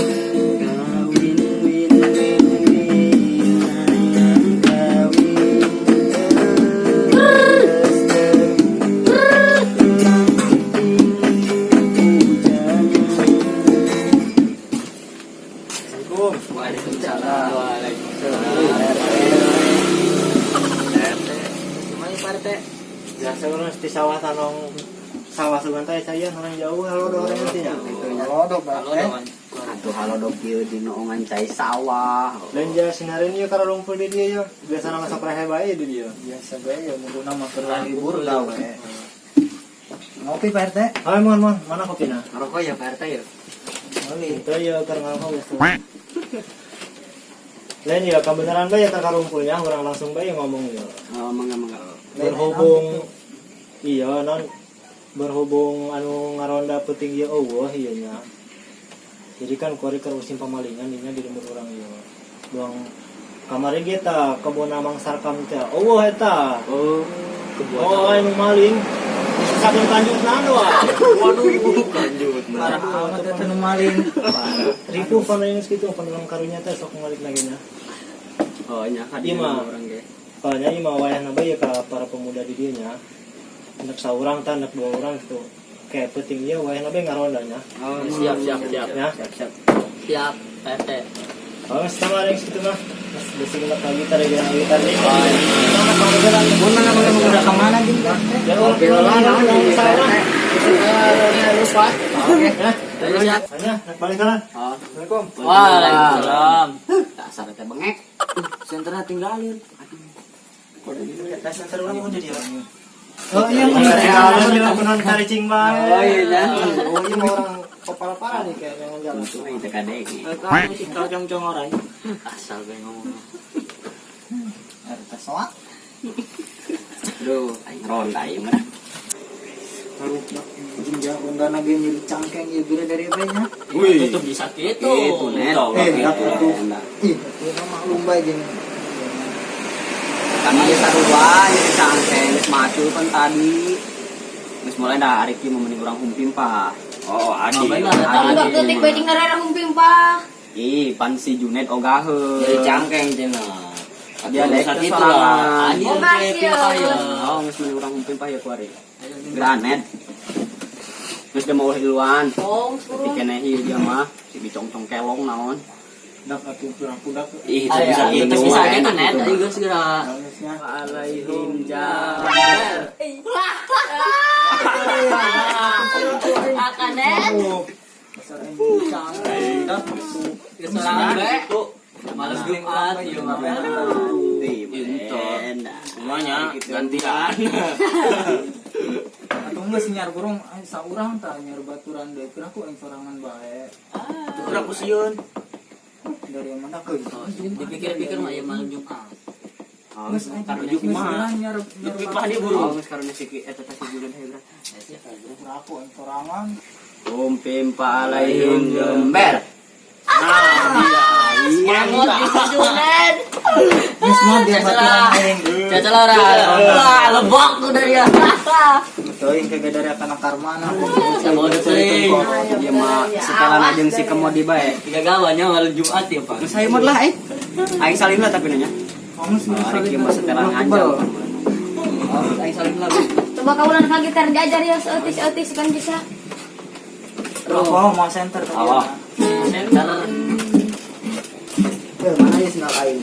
Kawin win win win hayang kawin terus terus hujan. Assalamualaikum. Waalaikumsalam. Waalaikumsalam. Gimana, Pak RT? Biasa urang di sawah tanong sawah sugan teh saya orang jauh halo do orang nanti nya. Halo, Pak. Atuh halo dok ieu di noongan cai sawah. Dan ja sinarin ieu karumpul di dieu yo. Biasa nama sok rehe bae di dieu. Biasa bae ya minggu nama keur libur gawe. Ngopi, Pak RT? Ayo mohon mohon, mana kopina? Ngerokok ya, Pak RT ya? Meuli. Itu ya keur ngarokok geus. Lain ya kebenaran bae ya karumpulnya urang langsung bae ngomong ya. Oh, mangga mangga. Berhubung iya non berhubung anu ngaronda penting ieu eueuh ieu nya. Jadi kan kuari keur musim pamalingan dinya di lembur urang ieu. Buang kamari ge tah kebon Amang Sarkam teh. Eueuh eta. Oh, kebun. Oh, anu maling. Sakeun kanjutna doa. Waduh, kanjut. Parah amat eta nu maling. Ripuh pan geus kitu pan urang karunya teh sok malik lagi nya. Oh, nya ka Iya, mah. orang ge. Soalnya ieu mah wayahna bae ka para pemuda di dieu nya. Nek saurang tah nek dua orang gitu. Kayak penting ieu wayahna bae ngarondanya. Oh, siap siap siap. Ya. Siap siap. Siap, Pak RT. Oh, sama ada yang situ mah. Besi genap lagi tadi yang lagi tadi. Mana kamu jalan? Mana mana udah ka mana jeung Pak RT? Ya orang orang orang salah. Lupa. Oke. Ya, Siap. hanya balik sana. Oh. Assalamualaikum. Waalaikumsalam. Dasar teh bengek. Senterna tinggalin. Aduh. Tes center orang mau jadi orang. Oh iya, tinggalin di lakukan caricing bae. Oh iya. Oh iya mau orang kepala parah nih kayak yang jalan. Untung aing teh kadenge. Kalau cong-cong orang. Asal gue ngomong. RT soak. Aduh, aing ronda ieu mah. Jeung ja undana ge nyeri cangkeng ieu gede dari bae nya. Wih. Tutup bisa gitu. Itu net. Eh, atuh. Ih, ieu mah maklum bae jeung Kami geus sarua nyeri cangkeng geus macul kan tadi. Geus mulai dah ari kieu mending urang humpimpah. Oh, adi. Oh, benar, eta Adi. Enggak detik bajing ngarara humpimpah. Ih, pan si Junet ogaheun. Jadi cangkeng cenah. Dia daek Bisa teh gitu lah. sorangan. Adi Oh, yang masih. ya. Oh, geus mending urang humpimpah ya kuari. Granet. Geus da mau hiluan. Oh, Tapi suruh. keneh ieu dia mah si bicongcong kelong naon. Dak atuh kurang kudak. Ih, Ayo, bisa itu gitu. bisa gitu net. Ayo gue segera. Geusnya. Alaihim jam. Akan net. Dasar aing cangkeng. Dak atuh. Kesorangan gitu. Males Jumat ieu mah. Semuanya gantian. Atuh geus nyar burung aing saurang tah nyar baturan deui kira ku aing sorangan bae. Kurang sieun. Dari mana ke? Dipikir-pikir mah ya malam Jumat. Geus aing Karunya kumaha? nyar Lebih pah dia buru. Oh, geus karunya si eta teh si Junet heula. Aku aing sorangan. Humpimpa alaihim jember. Nah, dia. Mangut di Junet. Geus mah dia baturan aing. Caca lah orang. Wah, lebok tuh dari ya. Teuing kagak dari kana karmana. Sama teuing. Dia mah setelan aja si kemodi bae. Tiga gawanya malam Jumat ya, Pak. Geus hayu mod lah eh. Aing salin lah tapi nanya. Kamu sih Oh, ari kieu mah setelan anjam. Oh, aing salin lah. Coba kaulan ka gitar diajar ya seeutis-eutis kan bisa. Oh, mau center tadi. Oh. Center. Eh, mana ya sendal aing?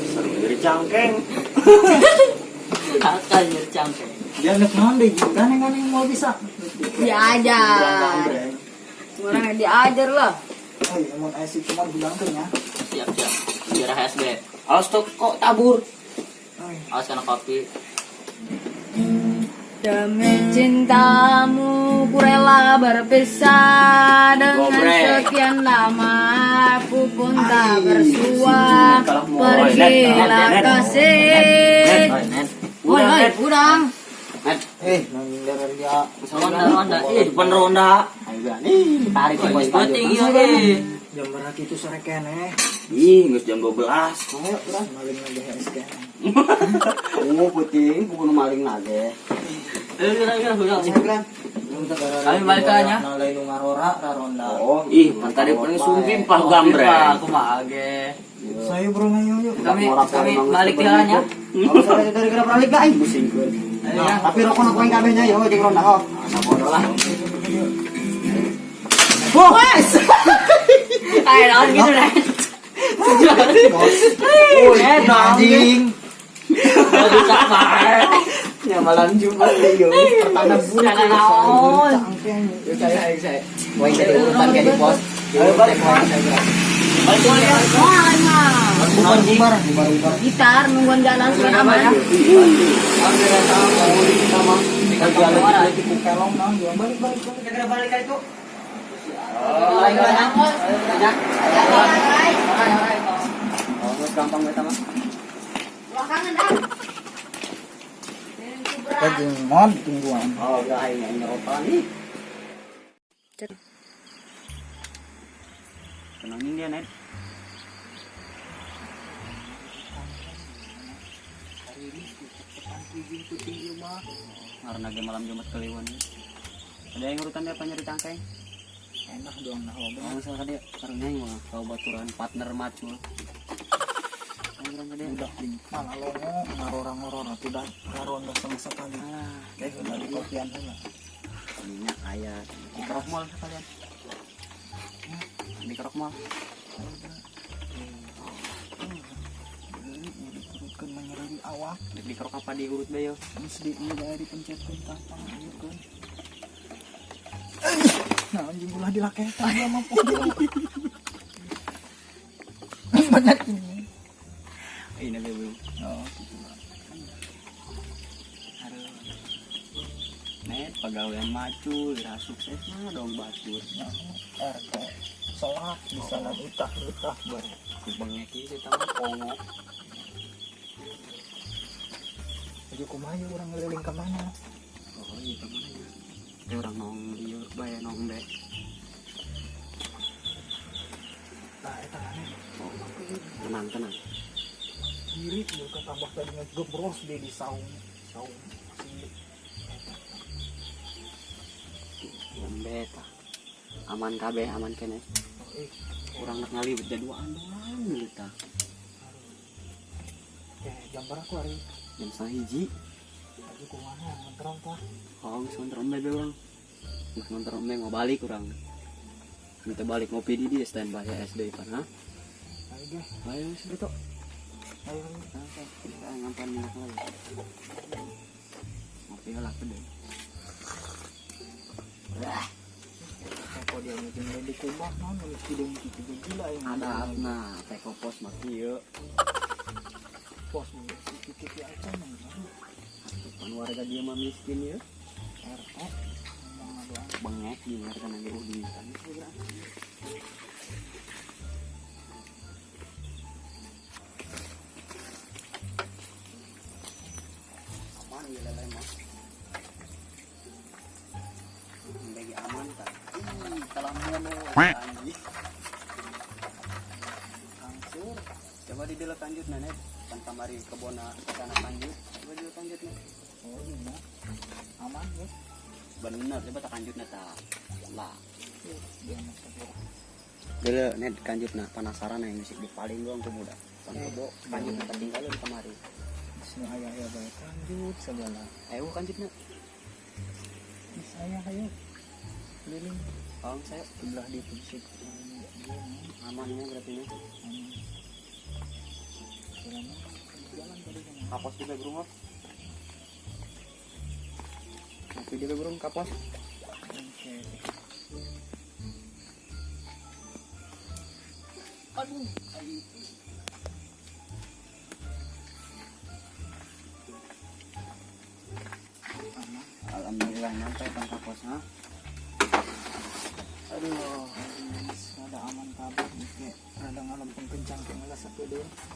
Seru dari cangkeng. Kakak nyeri cangkeng. Dia nek naon deui kan kan yang mau bisa. Diajar. Orang diajar lah. Oh, iya, mun aya si cuma bilangkeun ya. Siap, siap. Sejarah SB. Awas tuh kok tabur. Ay, Awas kena kopi. Demi cintamu Ku rela berpisah dengan Gobrek. sekian lama. Ku pun tak bersua. Pergilah kasih. Woi, woi, urang. Eh, nang dari dia. Ronda ronda. Ih, Depan ronda. Ayo berani tarik ke bos penting ieu eh. Jam berapa itu sore keneh? Ih, geus jam 12. Ayo, urang maling lagi HS keneh. Oh, puting, kudu maling lagi. Eh, urang urang urang. Instagram. Kami balik aja. Nah, lain nu ngarora raronda. Oh, ih, pan tadi paling sumpim pah gambreng. Kumaha ge. Saya bro ayo yuk. Kami kami balik tinggalnya. Kalau saya dari kira balik lah, aing pusingkeun. Ayo ya. Tapi rokok aku yang kabehnya yo jeung ronda ho. Sabodo lah. Wes. Ayo naon gitu deh. Woi, Anjing. Bisa bae. Ya malam Jumat yo. Pertanda buruk. Jangan naon. Cangkeng. Yo saya aing saya. Woi, jadi urutan kayak di pos. Ayo balik. Balik balik. Wah, mah. Bubar bubar bubar bubar. Gitar nungguan jalan suara aman. Tipu kelong naon jual balik balik balik. Kira balik ka itu. Balik balik. Oh, geus gampang eta mah. Belakangan dah. Kajeng mod tungguan. Oh, udah aing aing ngeropan nih. Tenangin dia, Net. Karena ge malam Jumat kliwon. Ada yang urutan dia apa nyari cangkeng? Enak dong nah Oh, misalnya dia karunya yang mah kau baturan partner macul. Urang ka dia. Udah mana longo ngarora ngorora tidak raronda sama sekali. Alah, Kayak udah di kopian heula. minyak aya di Kerok Mall sekalian. Di Kerok Mall. Diturutkeun menyeriri awak. Di Kerok apa di urut bae yo. Geus di ieu bae dipencetkeun tampang ieu keun. Nah, anjing ulah dilaketan dia mah poho. Banyak ini. Ini beu. Oh, gitu lah. Aduh. Net pegawaian macul, ira sukses mah dong batur. Nah, RT soak di sana utah utah bae. Bengek ieu sih mah pongo. Jadi kumaha ieu urang ngeliling ka mana? Oh iya kemana ya? Eh orang nong ieu bae nong deh. Nah, eta aneh. Oh, tenang tenang. Diri ieu ka tambah tadi ngegebros dia di saung saung si eta. Lembe tah. Aman kabeh, aman kene. Oh, eh, Urang nak ngaliwet jaduaan doang gitu tah. eh, jam berapa hari? Jam 12.30. Aja kumaha ngontrol tah. Oh, geus ngontrol embe urang. Geus ngontrol embe mau balik urang. Minta balik ngopi di dia standby ya SD pan ha. Ayo ge, Ayo geus gitu. ayo. Oke, kita ngampan minyak lagi. Ngopi lah gede. Kok dia mungkin di kubah naon nu hidung kitu gila yang Ada nah, teko pos mah kieu. Pos kitu aja mah. Pan warga dia mah miskin ya. RT ngomong ngadoan. Bengek di mereka lagi duitan. Aman ya lele mah. Bagi aman tak? Ih, kalah mono anjing. Langsung coba di dulu lanjut nenek. Pan kamari kebona sana lanjut. Coba dulu lanjut nih. Oh iya. Aman ya. Bener, coba tak lanjut tak. Lah. Dia masuk. Dulu net kanjut nah penasaran yang musik di paling doang tuh muda. Pan kebo kanjut nah tinggal di kamari. Sini aya aya bae lanjut segala. Ayo kanjut nah. Ih, saya ayo. Keliling Oh, saya sebelah di fisik. amannya berarti nya. Jalan tadi kan. Kapos juga burung oh. Ngopi juga burung kapos. Oke. Aduh. Alhamdulillah nyampe bang kapos ha.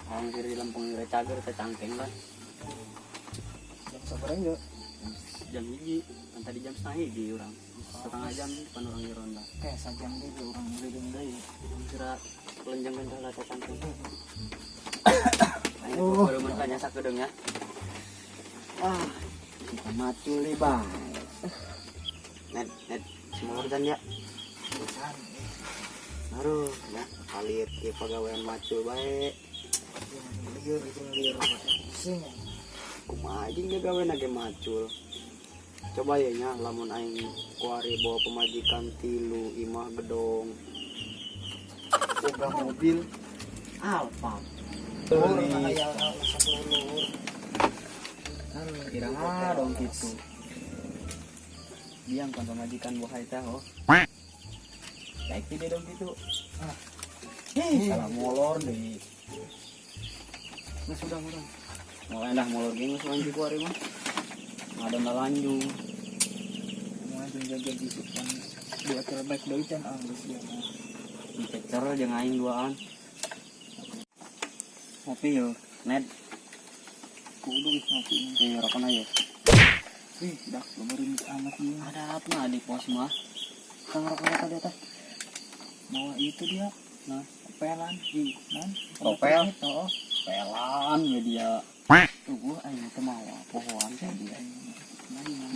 Orang kiri di lempeng cager teh cangkeng lah. Jam sabaraha ieu? Jam 1, kan tadi jam 12.30 urang. Setengah jam depan urang di ronda. Kayak sajam deui urang ngeliling deui. Kira lenjang lah teh cangkeng. Oh, baru mentanya sakedeung ya. Ah, kita macul nih, Bang. Net, net, semua urusan ya. Aduh, ya, kalir ke pagawean macul bae. Lieur jeung lieur pusing. Kumaha jeung gawe ge macul. Coba ya nya lamun aing kuari bawa pemajikan tilu imah gedong. Boga mobil Alphard. Luhur aya luhur. Kan iraha dong gitu. Biang kan pemajikan buah teh oh. Baik tidak dong gitu. Ah. Salah molor deh. Nah, sudah urang. Mulai dah molor gini geus lanjut kuari mah. Ada lanjung. Kumaha jeung jaga bisukan dua terbaik deui can geus ieu mah. Dicecer jeung aing duaan. Ngopi yo, Ned. Kudu geus ngopi. Nih rokok aja. Ih, dak beureum amat ieu. Ada apa di pos mah? Kang rokok tadi atas. Mawa itu dia. Nah, Pelan. Ih, Nan. Topel. Oh. Pelan ya dia. Tuh aing teh mawa pohoan teh dia.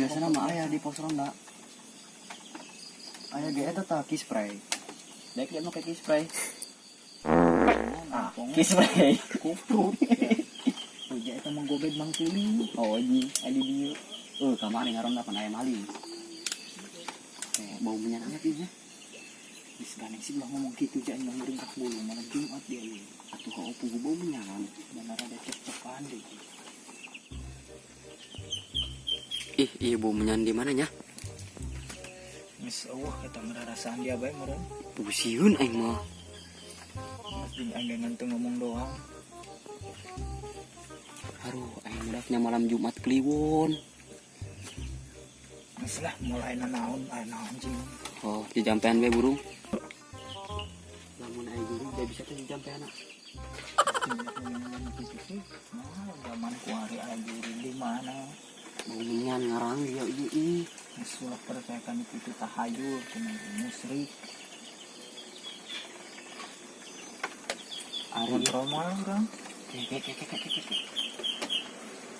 Biasanya mah aya di pos ronda. Aya ge eta tah kispray. Daek dia make kispray. Ah, kispray. Kuprut. Oh, ja eta mah gobed Mang Tuli. Oh, ji, aya di dieu. Kamari ngaronda pan aya maling. Bau minyak anget ieu. Geus gandeng sih ulah ngomong kitu ja aing mah ngeureung bulu malam Jumat dia ieu. Atuh heuh pugu bau minyak. Bener ada cek-cekan deh. Ih, iya bau menyan di mana nya? Geus eueuh eta mah rarasaan dia bae meureun. Pusieun aing mah. Geus jeung aing ngan teu ngomong doang. Aduh, aing mah malam Jumat Kliwon. Geus lah mulai nanaon aya naon cing. Oh, dijampean we burung. Lamun aing jurig dia bisa teh dijampean. Ngomong gitu sih. Nah, zaman kuari aya jurig di mana? Bau menyan ngarang dia ieu ih. Geus ulah percayakan itu tahayul cenah musyrik. Ari Kontrol mah urang. ke ke ke ke ke ke.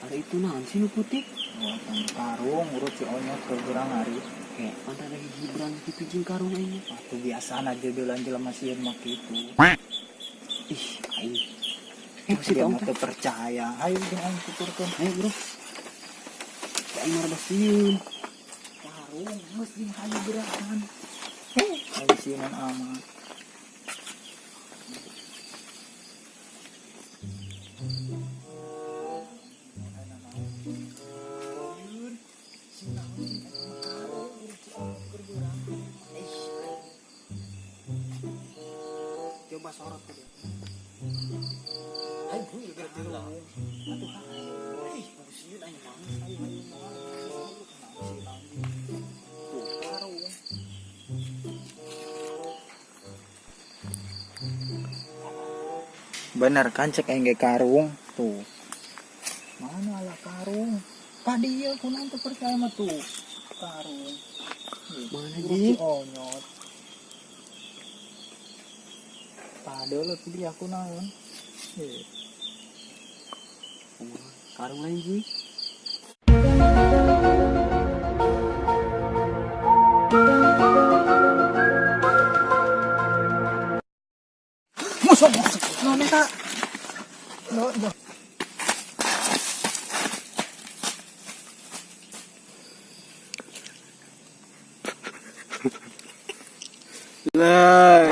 Ari itu naon sih nu putih? Wah, karung urut si onyot ke gerang ari. Kayak pantai lagi gibran gitu jeung karung aing. Atuh biasana jodolan jelema sieun mah kitu. Ih, aing. Si Dia tong mah teu percaya. Ayo jeung aing tuturkeun. Ayo, bro. Aing mah sieun. Karung geus jeung hayu gerakan. Aing sieunan amat. Coba sorot ke dia. Ayo, gerak dulu. Atuh, hayu. Sieun aing mah. Ayo, ayo, ayo. Tuh, karung. Bener kan cek aing ge karung tuh. Mana lah karung? Tadi ya kunaon teu percaya mah tuh. Karung. Mana Urut ji? si onyot. Padahal tuh dia aku naon. Karung lain ji. Musuh musuh. No neta. No no. Lah.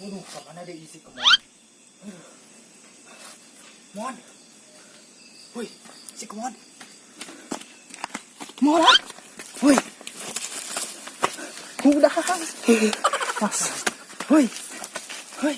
Aduh, kemana dia isi kemon? Aduh. Mon. Woi, si kemon. Mon. Woi. Udah. Mas. Woi. Hei.